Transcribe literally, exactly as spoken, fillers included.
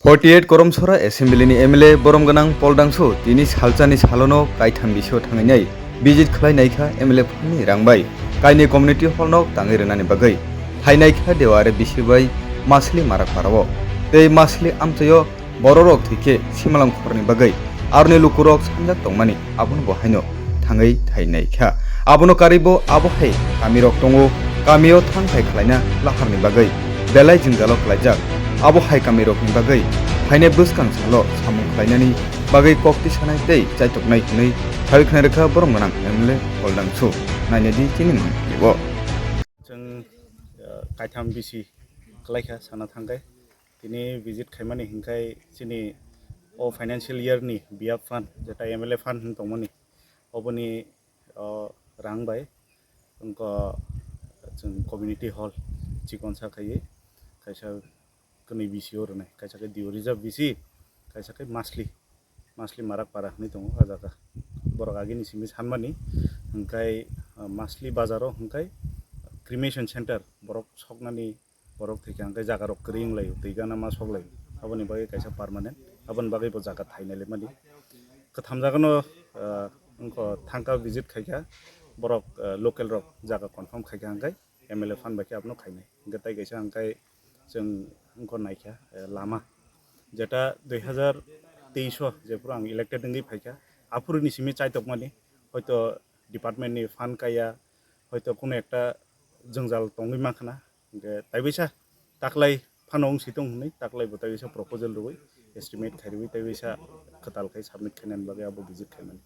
Forty eight Koromsora Assembly ni M L A borom gwnang Pol Dangsu tini salchani salono kaitham bisio thangainai visit khlai naikha M L A phalni rang bai kaini community hall no tangwi rwnani bagwi. Hai naikha Deware bisi bai Masli Marak Parao tei Masli amchaio bororok thwikhe simalang khorni bagwi aroni lukurok sanjak tongmani abono bo haino thangwi thai naikha. Abono karwibo abo hai kamirok tongo, kamio thang thai khlaina laharni bagwi belai jwngjalo klaijak. Abo hai kamirokni bagwi phainai bwskang salo samung khlainani bagwi kokti sanai tei chaitoknai hwnwi sawi khna rwkha borom gwnang M L A Pol Dangsu. Nainai di chini mangpili o. Chwng, uh, kaitham bisi kwlaikha sana thangkhe. Tini visit khaimani hinkhai chini o financial year ni biap fund, jeta M L A fund hwn tongmani, oboni, o, rang bai wngkha chwng community hall chikonsa khaiwi kaisa kwnwi bisi o rwnai, kaisa khe Deo Reserve bisi, kaisa khe Masli, Masli Marak Para hwnwi tongo o jaga. Borok agini simi sanmani hinkhai, o, Masli bazaro hinkhai cremation center borok soknani borok thwikhe hwnkhe jaga rok kwrwi wnglaio, twi gana ma soklaio, aboni bagwi kaisa permanent, aboni bagwi bo jaga thainai lemani. Kwtham jagano, ah, wngkha thangkha visit khaikha borok, ah, local rok jaga confirm khaikha hwnkhe M L A fund bai khe abono khainai. Hwnkhe tai kaisa hwnkhe chwng wngkha naikha, eh, lama jeta dui hazar teis o jephuru ang elected wngwi phaikha, aphuruni simi chaitokmani hoito department ni fund kaiya, hoito kuno ekta jwngjal tongwi mankha na, hwnkhe taibaisa taklai phano wngsi tong hwnwi taklai bo taibaisa proposal rwui estimate khairwi taibaisa kwtal khai submit khainani bagwi abo visit khaimani.